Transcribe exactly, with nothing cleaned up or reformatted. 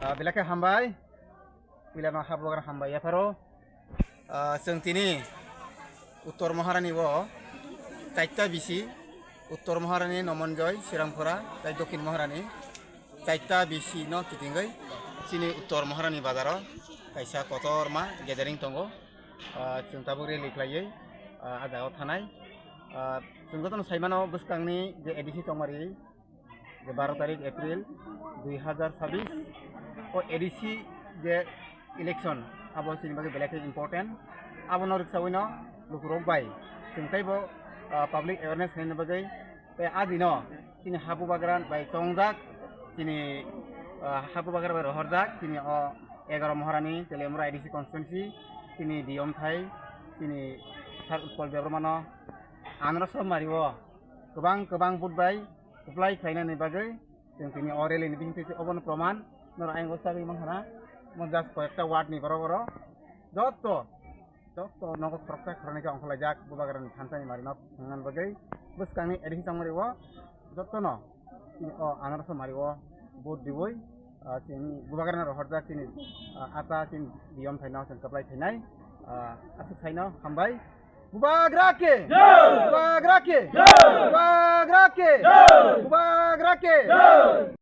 Ah, belai khe hambai. Puilano ha bubagra hambai yapharo. Ah, chwng tini Uttor Maharani o chaita bisi, Uttor Maharani, Nomonjoy, Sriramkhura, tei Dokhin Maharani chaita bisi no kitingwi chini Uttor Maharani bazaro kaisa kotorma gathering tongo. Ah, chwng tabuk rally khlaiwi, ah, ah jagao thanai. Ah, chwng jotono saimano bwskangni je A D C chongmari, je baro tarik April dui hazar sabis, o A D C je election, abo chini bagwi belai khe important. Abono rwksaui no lukurok bai chwng teibo, ah, public awareness khlaina bagwi, tei a dino chini ha bubagra bai chongjak, chini, ah, ha bubagra bai rohorjak chini o egaroh Maharani Teliamura A D C constituency, chini D M thai, chini Sir Utpal Debbarmano anroso mario kwbang kwbang vote bai kwplai khlainani bagwi chwng tini o rally ni bisingtwi se obono proman norok ayang o sagwi mankha na. Mo just koyekta ward ni borok oro jotto, jotto nogo khoroksa khoroknwi khe ongkhorlaijak bubagrani thansa ni mari nok thangna bagwi bwskangni A D C chongmari o jottono chini o anarsa mari o vote diwi, ah, chini bubagrano rohorjak chini, ah, ata chini D M thaino chwng kwplai thainai, ah, aswk saino hambai. Bubagra ke! Jai! Bubagra ke! Jai! Bubagra ke! Jai! Bubagra ke! Jai!